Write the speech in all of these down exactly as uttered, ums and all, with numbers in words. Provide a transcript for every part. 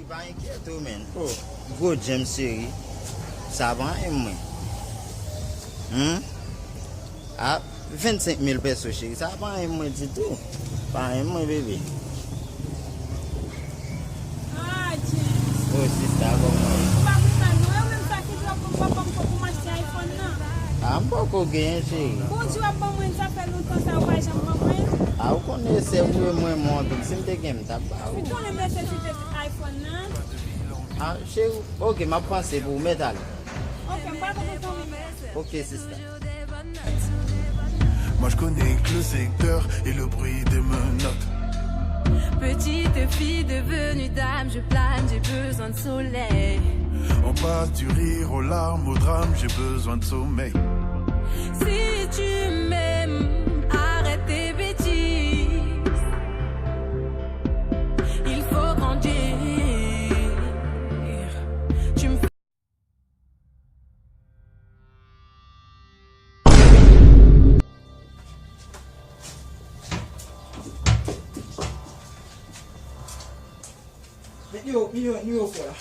Pa enkyete w, menn. Oh, gwo James cheri. Sa pa anyen mwen. Hmm? A vennsenk mil peso, cheri. Sa pa anyen mwen ditou. Pa anyen mwen, bebe. Ah, James. Oh, sista, kòman w ye? Ou pa konprann, non? Yo menm sa ki dwe pou papa m pou m achte iPhone nan. Ah, m poko genyen, cheri. Bon, di w ap ban mwen, sa fè lontan sa ou pa janm ban mwen. Ah, ou konnen se vre mwen renmen w anpil. Si m te gen, m t ap ba ou. Ou konnen m nesesite iPhone nan. Ah, cheri, ok, m ap panse pou ou, mèt ale. Ok, m pa konn kontan. Ok, sista. Moi je connais que le secteur et le bruit des menottes. Petite fille devenue dame, je plane, j'ai besoin de soleil. On passe du rire aux larmes, au drame, j'ai besoin de sommeil. Si tu m'aimes, arrête tes bêtises. Il faut grandir. Tu me Yo, yo, yo, yo, fò la.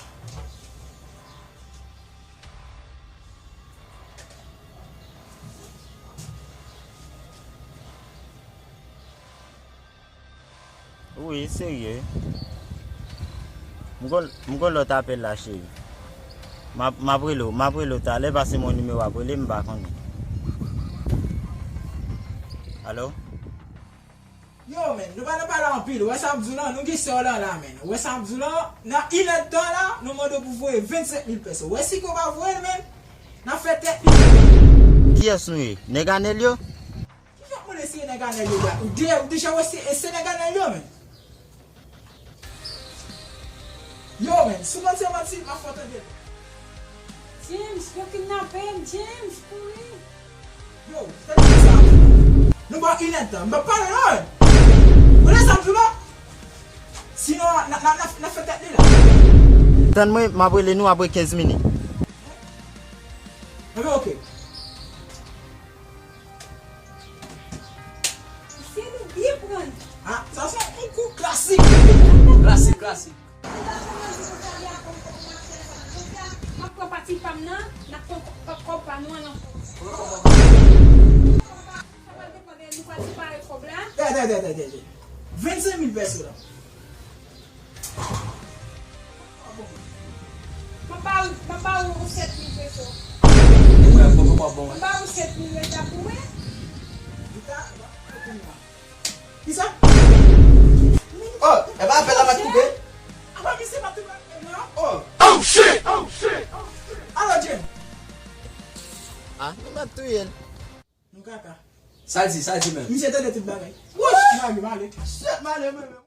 Wi, serye. M gon, m gon lòt apèl la, cheri. M ap, m ap rele w, m ap rele w talè, pase m yon nimewo ap rele, m pa konnen. Alo? Yo, menn, nou pa nan pale anpil. Ou wè sa m di w lan, nou gen sè w lan la, menn. Ou wè sa m di w lan, nan inèdtan la, nou mande w pou voye vennsenk mil peso. Ou wè si ke w pa voye l, menn, n ap fè tèt li. Kiyès nou ye? Nèg Anèl yo? Ki fè w mande si e nèg Anèl yo la? Ou de-, ou deja wè se, se nèg Anèl yo, menn. Yo, menn, si w panse manti, m ap fè w tande. James, yo kidnape m, James, kouri. Yo, tande sa. Nou ba inèdtan, m pa pale non. Ou lè sa m di w la? Sinon, n a, n a, n a, n a fè tèt li la. Tann mwen, m ap rele nou apre kenz minit. Enben, ok. Se nou byen pran. Ah, sa se yon kou klasik. Klasik, klasik. M ap pran pati pa m nan, n ap pran kòb pa nou an ankò. Sa pral depann de nou pral separe kòb la. Tè, tè, tè, tè, tè, tè. Vennsenk mil peso la. M ap ba ou, m ap ba ou sèt mil peso. Mwen, mwen, mwen, mwen. M ap ba ou sèt mil deja pou mwen. Kisa? Oh, e pa apèl la m ap koupe. Apa misye m ap touye non? Oh. Oh shit! Oh shit! Alo, Jim. Ah, nou mèt touye l. Nou kaka. Sa l di, sa l di menm. Misye tande tout bagay. Wouch! M ale, m ale. Shit, m ale mwen menm.